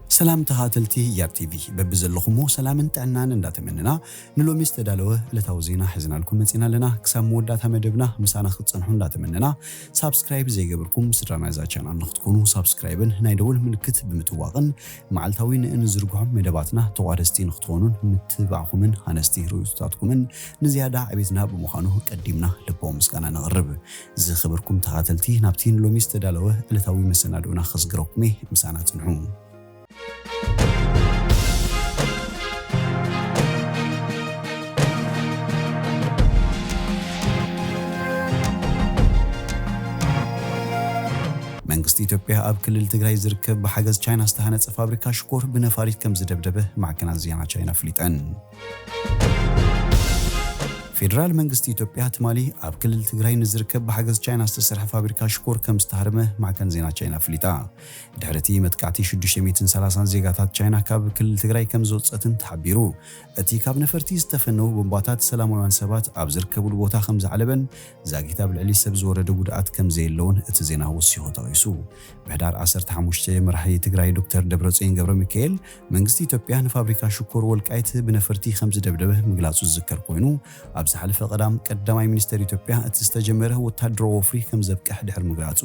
ሰላም ተኻተልቲ ያር ቲቪ፣ በብዘለኹሞ ሰላምን ጥዕናን እንዳተመነና፣ ንሎሚ ዝተዳለወ ዕለታዊ ዜና ሒዝናልኩም መጺና ኣለና። ክሳብ መወዳእታ መደብና ምሳና ክትጸንሑ እንዳተመነና፣ ሳብስክራይብ ዘይገበርኩም ስድራ ናይዛ ቻናል ንክትኮኑ ሳብስክራይብን ናይ ደወል ምልክት ብምትዋቕን መዓልታዊ ንእንዝርግሖም መደባትና ተቋደስቲ ንክትኾኑን ምትብባዕኩምን ሃነስቲ ርእይቶታትኩምን ንዝያዳ ዕቤትና ብምዃኑ ቀዲምና ልባዊ ምስጋና ነቕርብ። ዝኸበርኩም ተኻተልቲ፣ ናብቲ ንሎሚ ዝተዳለወ ዕለታዊ መሰናድኦና ከስግረኩም እየ፣ ምሳና ጽንሑ። መንግስቲ ኢትዮጵያ ኣብ ክልል ትግራይ ዝርከብ ብሓገዝ ቻይና ዝተሃነጸ ፋብሪካ ሽኮር ብነፋሪት ከም ዝደብደበ ማዕከናት ዜና ቻይና ኣፍሊጠን። ፌደራል መንግስቲ ኢትዮጵያ ትማሊ ኣብ ክልል ትግራይ ንዝርከብ ብሓገዝ ቻይና ዝተሰርሐ ፋብሪካ ሽኮር ከም ዝተሃርመ ማዕከን ዜና ቻይና ኣፍሊጣ። ድሕሪ እቲ መጥቃዕቲ ሽዱሽተ ሚእትን ሰላሳን ዜጋታት ቻይና ካብ ክልል ትግራይ ከም ዝወጸትን ተሓቢሩ። እቲ ካብ ነፈርቲ ዝተፈነዉ ቦምባታት ሰላማውያን ሰባት ኣብ ዝርከብሉ ቦታ ከም ዝዓለበን ዛጊት ኣብ ልዕሊ ሰብ ዝወረደ ጉድኣት ከም ዘየለውን እቲ ዜና ወሲኹ ጠቒሱ። ብሕዳር ዓሰርተ ሓሙሽተ መራሒ ትግራይ ዶክተር ደብረጽዮን ገብረ ሚካኤል መንግስቲ ኢትዮጵያ ንፋብሪካ ሽኮር ወልቃይት ብነፈርቲ ከም ዝደብደበ ምግላጹ ዝዝከር ኮይኑ፣ ኣብ ዝሓለፈ ቀዳም ቀዳማይ ሚኒስተር ኢትዮጵያ እቲ ዝተጀመረ ወታደራዊ ወፍሪ ከም ዘብቅሕ ድሕሪ ምግላጹ፣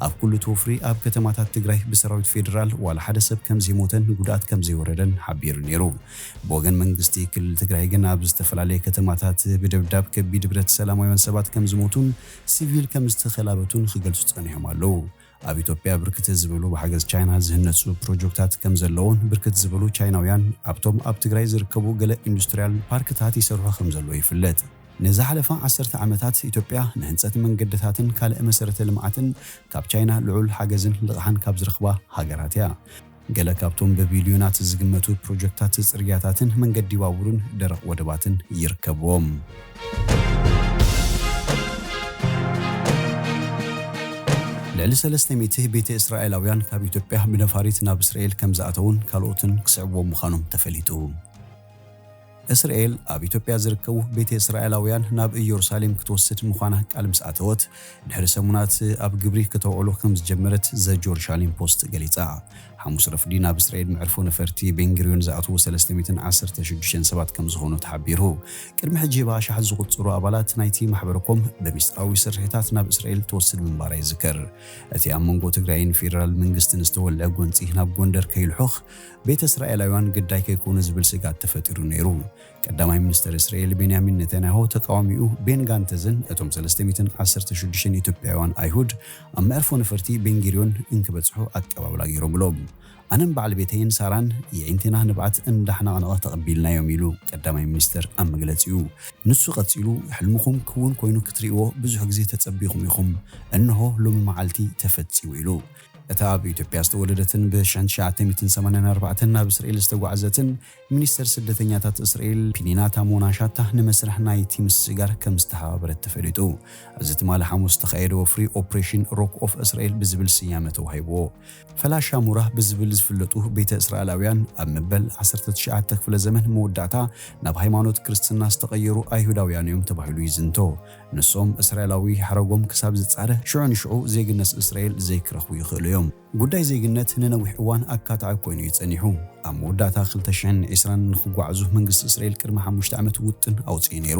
ኣብ ኩሉ እቲ ወፍሪ ኣብ ከተማታት ትግራይ ብሰራዊት ፌደራል ዋላ ሓደ ሰብ ከም ዘይሞተን ጉድኣት ከም ዘይወረደን ሓቢሩ ነይሩ። ብወገን መንግስቲ ክልል ትግራይ ግን ኣብ ዝተፈላለየ ከተማታት ብደብዳብ ከቢድ ብረት ሰላማውያን ሰባት ከም ዝሞቱን ሲቪል ከም ዝተኸላበቱን ክገልጹ ጸኒሖም ኣለዉ። ኣብ ኢትዮጵያ ብርክት ዝበሉ ብሓገዝ ቻይና ዝህነጹ ፕሮጀክታት ከም ዘለውን ብርክት ዝበሉ ቻይናውያን ኣብቶም ኣብ ትግራይ ዝርከቡ ገለ ኢንዱስትሪያል ፓርክታት ይሰርሑ ከም ዘለዉ ይፍለጥ። ንዝሓለፋ ዓሰርተ ዓመታት ኢትዮጵያ ንህንጸት መንገድታትን ካልእ መሰረተ ልምዓትን ካብ ቻይና ልዑል ሓገዝን ልቕሓን ካብ ዝረኽባ ሃገራት እያ። ገለ ካብቶም ብቢልዮናት ዝግመቱ ፕሮጀክታት ጽርግያታትን መንገዲ ባቡርን ደረቕ ወደባትን ይርከብዎም። ልዕሊ ሰለስተ ሚእቲ ቤተ እስራኤላውያን ካብ ኢትዮጵያ ብነፋሪት ናብ እስራኤል ከም ዝኣተውን ካልኦትን ክስዕብዎም ምዃኖም ተፈሊጡ። እስራኤል ኣብ ኢትዮጵያ ዝርከቡ ቤተ እስራኤላውያን ናብ ኢየሩሳሌም ክትወስድ ምዃና ቃል ምስ ኣተወት፣ ድሕሪ ሰሙናት ኣብ ግብሪ ከተውዕሎ ከም ዝጀመረት ዘ ጆርሻሌም ፖስት ገሊጻ። ሓሙስ ረፍዲ ናብ እስራኤል መዕርፎ ነፈርቲ ቤንግሪዮን ዝኣትዉ ሰለስተ ሚእትን ዓሰርተ ሽዱሽተን ሰባት ከም ዝኾኑ ተሓቢሩ። ቅድሚ ሕጂ ብኣሽሓት ዝቑጸሩ ኣባላት ናይቲ ማሕበረኮም ብሚስጥራዊ ስርሒታት ናብ እስራኤል ትወስድ ምንባራ ይዝከር። እቲ ኣብ መንጎ ትግራይን ፌደራል መንግስትን ዝተወልዐ ጎንጺ ናብ ጎንደር ከይልሑኽ ቤተ እስራኤላውያን ግዳይ ከይኮኑ ዝብል ስግኣት ተፈጢሩ ነይሩ። ቀዳማይ ሚኒስተር እስራኤል ቤንያሚን ኔታንያሁ ተቃዋሚኡ ቤን ጋንተዝን እቶም ሰለስተ ሚእትን ዓሰርተ ሽዱሽተን ኢትዮጵያውያን ኣይሁድ ኣብ መዕርፎ ነፈርቲ ቤንግሪዮን እንክበጽሑ ኣቀባብላ ገይሮምሎም። ኣነን በዓል ቤተይን ሳራን የዒንትና ንብዓት እንዳሕነቕነቐ ተቐቢልናዮም ኢሉ ቀዳማይ ሚኒስተር ኣብ መግለጺኡ። ንሱ ቀጺሉ፣ ሕልምኹም ክውን ኮይኑ ክትርእይዎ ብዙሕ ግዜ ተጸቢኹም ኢኹም። እንሆ ሎሚ መዓልቲ ተፈጺሙ ኢሉ። እታ ኣብ ኢትዮጵያ ዝተወለደትን ብ ሽሕን ትሽዓተ ሚእትን ሰማንያን ኣርባዕተን ናብ እስራኤል ዝተጓዕዘትን ሚኒስተር ስደተኛታት እስራኤል ፒኒና ታሞና ሻታ ንመስርሕ ናይቲ ምስግጋር ከም ዝተሓባበረት ተፈሊጡ። እዚ ትማሊ ሓሙስ ዝተኻየደ ወፍሪ ኦፕሬሽን ሮክ ኦፍ እስራኤል ብዝብል ስያመ ተዋሂብዎ። ፈላሻ ሙራ ብዝብል ዝፍለጡ ቤተ እስራኤላውያን ኣብ መበል ዓሰርተ ትሽዓተ ክፍለ ዘመን መወዳእታ ናብ ሃይማኖት ክርስትና ዝተቐየሩ ኣይሁዳውያን እዮም ተባሂሉ ይዝንቶ። ንሶም እስራኤላዊ ሓረጎም ክሳብ ዝጻረ ሽዑ ንሽዑ ዜግነት እስራኤል ዘይክረኽቡ ይኽእሉ እዮም። ጉዳይ ዜግነት ንነዊሕ እዋን ኣካታዒ ኮይኑ እዩ ጸኒሑ። ኣብ መወዳእታ ክልተ ሽሕን ዕስራን ንኽጓዓዙ መንግስቲ እስራኤል ቅድሚ ሓሙሽተ ዓመት ውጥን ኣውጺኡ ነይሩ።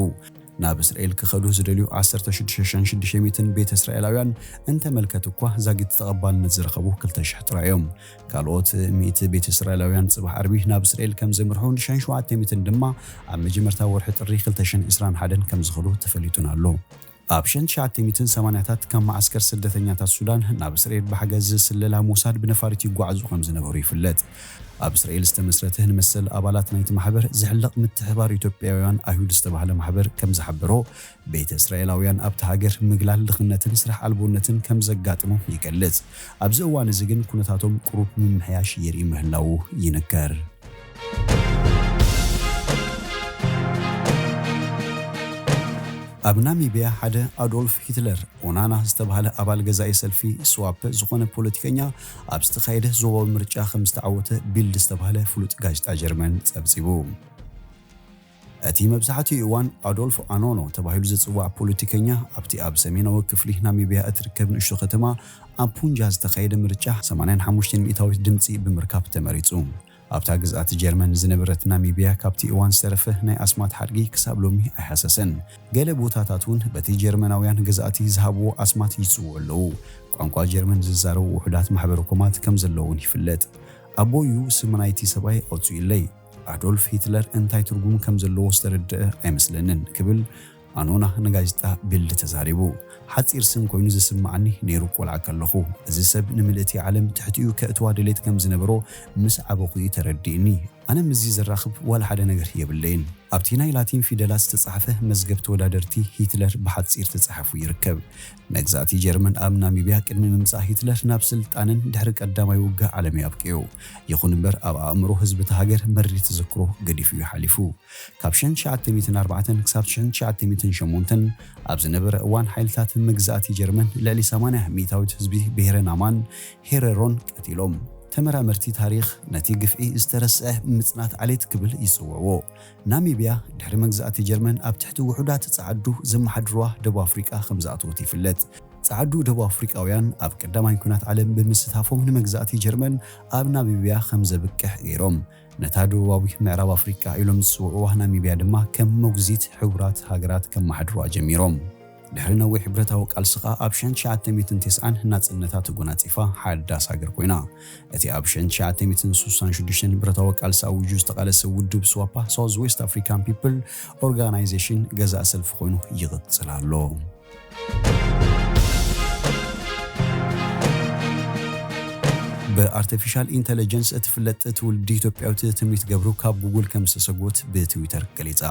ናብ እስራኤል ክኸዱ ዝደልዩ ዓሰርተ ሽዱሽተ ሽሕን ሽዱሽተ ሚእትን ቤተ እስራኤላውያን እንተመልከት እኳ ዛጊት ተቐባልነት ዝረኸቡ ክልተ ሽሕ ጥራይ እዮም። ካልኦት ሚእቲ ቤተ እስራኤላውያን ጽባሕ ዓርቢ ናብ እስራኤል ከም ዘምርሑ ንሽሕን ሸውዓተ ሚእትን ድማ ኣብ መጀመርታ ወርሒ ጥሪ ክልተ ሽሕን ዕስራን ሓደን ከም ዝኸዱ ተፈሊጡን ኣሎ። ኣብ ሽሕን ትሽዓተ ሚእትን ሰማንያታት ካብ መዓስከር ስደተኛታት ሱዳን ናብ እስራኤል ብሓገዝ ስለላ ሞሳድ ብነፋሪት ይጓዓዙ ከም ዝነበሩ ይፍለጥ። ኣብ እስራኤል ዝተመስረተ ንመሰል ኣባላት ናይቲ ማሕበር ዝሕለቕ ምትሕባር ኢትዮጵያውያን ኣይሁድ ዝተባህለ ማሕበር ከም ዝሓበሮ፣ ቤተ እስራኤላውያን ኣብቲ ሃገር ምግላል ድኽነትን ስራሕ ኣልቦነትን ከም ዘጋጥሞም ይገልጽ። ኣብዚ እዋን እዚ ግን ኩነታቶም ቁሩብ ምምሕያሽ የርኢ ምህላዉ ይንገር። ኣብ ናሚብያ ሓደ ኣዶልፍ ሂትለር ኦናና ዝተባህለ ኣባል ገዛኢ ሰልፊ ስዋፕ ዝኾነ ፖለቲከኛ ኣብ ዝተኻየደ ዞባዊ ምርጫ ከም ዝተዓወተ ቢልድ ዝተባህለ ፍሉጥ ጋዜጣ ጀርመን ጸብጺቡ። እቲ መብዛሕትኡ እዋን ኣዶልፍ ኣኖኖ ተባሂሉ ዝጽዋዕ ፖለቲከኛ፣ ኣብቲ ኣብ ሰሜናዊ ክፍሊ ናሚብያ እትርከብ ንእሽቶ ከተማ ኣምፑንጃ ዝተኻየደ ምርጫ ሰማንያን ሓሙሽተን ሚእታዊት ድምጺ ብምርካብ ተመሪጹ። ኣብታ ግዝኣት ጀርመን ዝነበረት ናሚብያ ካብቲ እዋን ዝተረፈ ናይ ኣስማት ሓድጊ ክሳብ ሎሚ ኣይሃሰሰን። ገለ ቦታታት እውን በቲ ጀርመናውያን ገዛእቲ ዝሃብዎ ኣስማት ይጽውዑ ኣለዉ። ቋንቋ ጀርመን ዝዛረቡ ውሑዳት ማሕበረ ኮማት ከም ዘለዉን ይፍለጥ። ኣቦዩ ስም ናይቲ ሰብኣይ ኣውጽኡለይ። ኣዶልፍ ሂትለር እንታይ ትርጉም ከም ዘለዎ ዝተረድአ ኣይመስለንን ክብል ኣኖና ንጋዜጣ ቢልድ ተዛሪቡ። ሓጺር ስም ኮይኑ ዝስምዓኒ ነይሩ ቆልዓ ከለኹ። እዚ ሰብ ንምልእቲ ዓለም ትሕቲኡ ከእትዋ ድሌት ከም ዝነበሮ ምስ ዓበኹ እዩ ተረዲእኒ። ኣነ ምስዚ ዘራኽብ ዋላ ሓደ ነገር የብለይን። ኣብቲ ናይ ላቲን ፊደላት ዝተጻሕፈ መዝገብ ተወዳደርቲ ሂትለር ብሓጺር ተጻሒፉ ይርከብ። መግዛእቲ ጀርመን ኣብ ናሚብያ ቅድሚ ምምጻእ ሂትለር ናብ ስልጣንን ድሕሪ ቀዳማይ ውግእ ዓለምን ኣብቂዑ። ይኹን እምበር ኣብ ኣእምሮ ህዝቢ እታ ሃገር መሪር ተዘክሮ ገዲፉ እዩ ሓሊፉ። ካብ ሽሕን ትሽዓተ ሚእትን ኣርባዕተን ክሳብ ሽሕን ትሽዓተ ሚእትን ሸሞንተን ኣብ ዝነበረ እዋን ሓይልታት መግዛእቲ ጀርመን ልዕሊ ሰማንያ ሚእታዊት ህዝቢ ብሄረ ናማን ሄረሮን ቀቲሎም። ተመራመርቲ ታሪኽ ነቲ ግፍዒ ዝተረስዐ ምጽናት ዓሌት ክብል ይጽውዕዎ። ናሚብያ ድሕሪ መግዛእቲ ጀርመን ኣብ ትሕቲ ውሑዳት ጸዓዱ ዘመሓድርዋ ደቡብ ኣፍሪቃ ከም ዝኣተወት ይፍለጥ። ጸዓዱ ደቡብ ኣፍሪቃውያን ኣብ ቀዳማይ ኲናት ዓለም ብምስታፎም ንመግዛእቲ ጀርመን ኣብ ናሚብያ ከም ዘብቅሕ ገይሮም። ነታ ደቡባዊ ምዕራብ ኣፍሪቃ ኢሎም ዝጽውዕዋ ናሚብያ ድማ ከም መጉዚት ሕቡራት ሃገራት ከመሓድርዋ ጀሚሮም። ድሕሪ ነዊሕ ብረታዊ ቃልሲ ኸኣ ኣብ ሽሕን ትሽዓተ ሚእትን ተስዓን ናጽነታ ተጎናጺፋ ሓዳስ ሃገር ኮይና። እቲ ኣብ ሽሕን ትሽዓተ ሚእትን ስሳን ሽዱሽተን ብረታዊ ቃልሲ ኣዊጁ ዝተቓለሰ ውድብ ስዋፓ፣ ሳውዝ ዌስት ኣፍሪካን ፒፕል ኦርጋናይዜሽን፣ ገዛእ ሰልፊ ኮይኑ ይቕጽል ኣሎ። ብኣርቲፊሻል ኢንተለጀንስ እትፍለጥ ትውልዲ ኢትዮጵያዊት ትምኒት ገብሩ ካብ ጉግል ከም ዝተሰጎት ብትዊተር ገሊጻ።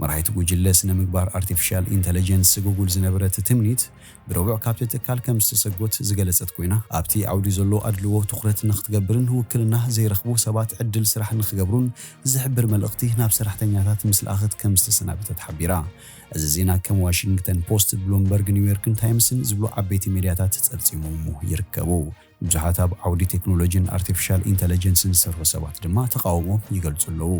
መራሒት ጉጅለ ስነ ምግባር ኣርቲፊሻል ኢንተለጀንስ ጉግል ዝነበረት ትምኒት ብረቡዕ ካብቲ ትካል ከም ዝተሰጎት ዝገለጸት ኮይና፣ ኣብቲ ዓውዲ ዘሎ ኣድልዎ ትኹረት ንክትገብርን ውክልና ዘይረኽቡ ሰባት ዕድል ስራሕ ንክገብሩን ዝሕብር መልእኽቲ ናብ ሰራሕተኛታት ምስ ለኣኸት ከም ዝተሰናበተት ሓቢራ። እዚ ዜና ከም ዋሽንግተን ፖስት፣ ብሉምበርግ፣ ኒውዮርክን ታይምስን ዝብሉ ዓበይቲ ሚድያታት ጸብጺሞሞ ይርከቡ። ብዙሓት ኣብ ዓውዲ ቴክኖሎጂን ኣርቲፊሻል ኢንተለጀንስን ዝሰርሑ ሰባት ድማ ተቓውሞም ይገልጹ ኣለዉ።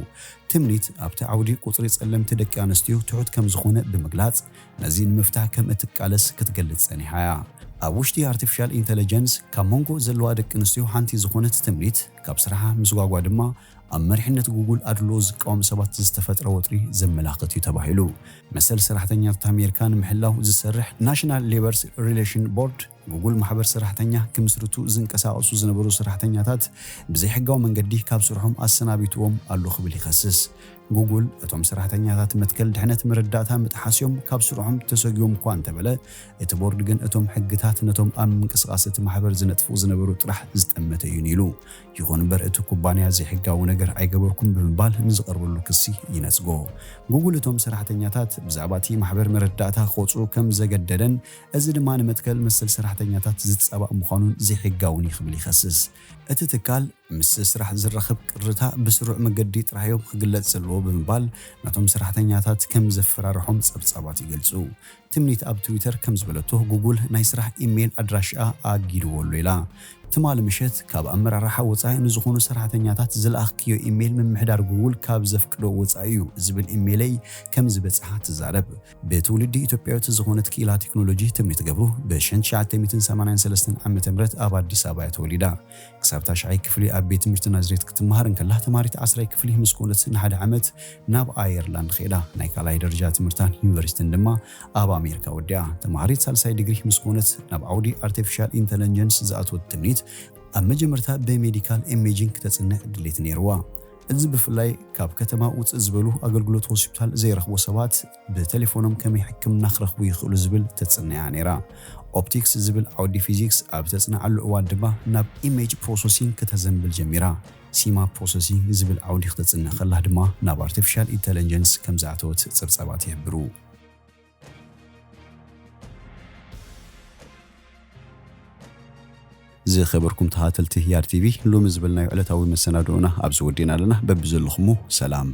ትምኒት ኣብቲ ዓውዲ ቁጽሪ ጸለምቲ ደቂ ኣንስትዮ ትሑት ከም ዝኾነ ብምግላጽ፣ ነዚ ንምፍታሕ ከም እትቃለስ ክትገልጽ ጸኒሓ እያ። ኣብ ውሽጢ ኣርቲፊሻል ኢንተለጀንስ ካብ መንጎ ዘለዋ ደቂ ኣንስትዮ ሓንቲ ዝኾነት ትምኒት፣ ካብ ስራሓ ምስጓጓ ድማ ኣብ መሪሕነት ጉጉል ኣድልዎ ዝቃወሙ ሰባት ዝተፈጥረ ወጥሪ ዘመላኽት እዩ ተባሂሉ። መሰል ሰራሕተኛታት ኣሜሪካ ንምሕላው ዝሰርሕ ናሽናል ሌበር ሪሌሽን ቦርድ፣ ጉጉል ማሕበር ሰራሕተኛ ክምስርቱ ዝንቀሳቐሱ ዝነበሩ ሰራሕተኛታት ብዘይሕጋዊ መንገዲ ካብ ስርሖም ኣሰናቢትዎም ኣሎ ክብል ይኸስስ። ጉጉል እቶም ሰራሕተኛታት መትከል ድሕነት መረዳእታ ምጥሓስዮም ካብ ስርሖም ተሰግዮም እኳ እንተበለ፣ እቲ ቦርድ ግን እቶም ሕግታት ነቶም ኣብ ምንቅስቓስ እቲ ማሕበር ዝነጥፉ ዝነበሩ ጥራሕ ዝጠመተ እዩን ኢሉ። ይኹን እምበር እቲ ኩባንያ ዘይሕጋዊ ነገር ኣይገበርኩም ብምባል ንዝቐርበሉ ክሲ ይነጽጎ። ጉጉል እቶም ሰራሕተኛታት ብዛዕባ እቲ ማሕበር መረዳእታ ክወጽኡ ከም ዘገደደን እዚ ድማ ንመትከል መሰል ሰራሕተኛታት ዝጻባእ ምዃኑን ዘይሕጋውን እዩ ክብል ይኸስስ። እቲ ትካል ምስ ስራሕ ዝራኸብ ቅርታ ብስሩዕ መገዲ ጥራሕ እዮም ክግለጽ ዘለዎ ብምባል ነቶም ሰራሕተኛታት ከም ዘፈራርሖም ጸብጻባት ይገልጹ። ትምኒት ኣብ ትዊተር ከም ዝበለቶ፣ ጉጉል ናይ ስራሕ ኢሜይል ኣድራሻኣ ኣጊድዎ ኣሎ ኢላ። ትማሊ ምሸት ካብ ኣመራርሓ ወጻኢ ንዝኾኑ ሰራሕተኛታት ዝለኣኽክዮ ኢሜይል ምምሕዳር ጉጉል ካብ ዘፍቅዶ ወጻኢ እዩ ዝብል ኢሜይለይ ከም ዝበጽሓ ትዛረብ። ብትውልዲ ኢትዮጵያዊት ዝኾነት ክኢላ ቴክኖሎጂ ትምኒት ገብሩ ብ ሽሕን ትሽዓተ ሚእትን ሰማንያን ሰለስተን ዓመተ ምህረት ኣብ ኣዲስ ኣበባ እያ ተወሊዳ። ክሳብ ታሽዓይ ክፍሊ ኣብ ቤት ትምህርቲ ናዝሬት ክትመሃር እንከላ፣ ተማሃሪት ዓስራይ ክፍሊ ምስ ኮነት ንሓደ ዓመት ናብ ኣየርላንድ ኸይዳ። ናይ ካልኣይ ደረጃ ትምህርታን ዩኒቨርሲቲን ድማ ኣብ ኣሜሪካ ወዲኣ። ተማሃሪት ሳልሳይ ዲግሪ ምስ ኮነት ናብ ዓውዲ ኣርቲፊሻል ኢንተለጀንስ ዝኣትወት ትምኒት፣ ኣብ መጀመርታ ብሜዲካል ኢሜጂንግ ክተጽንዕ ድሌት ነይርዋ። እዚ ብፍላይ ካብ ከተማ ውጽእ ዝበሉ ኣገልግሎት ሆስፒታል ዘይረኽቡ ሰባት ብቴሌፎኖም ከመይ ሕክምና ክረኽቡ ይኽእሉ ዝብል ተጽንያ ነይራ። ኦፕቲክስ ዝብል ዓውዲ ፊዚክስ ኣብ ተጽንዓሉ እዋን ድማ ናብ ኢሜጅ ፕሮሰሲንግ ክተዘንብል ጀሚራ። ሲማ ፕሮሰሲንግ ዝብል ዓውዲ ክተጽንዕ ከላ ድማ ናብ ኣርቲፊሻል ኢንተለጀንስ ከም ዝኣተወት ጸብጻባት ይሕብሩ። ዝኸበርኩም ተኸታተልቲ ያር ቲቪ፣ ሎሚ ዝበልናዮ ዕለታዊ መሰናድኦና ኣብዚ ወዲእና ኣለና። በብዘለኹሞ ሰላም።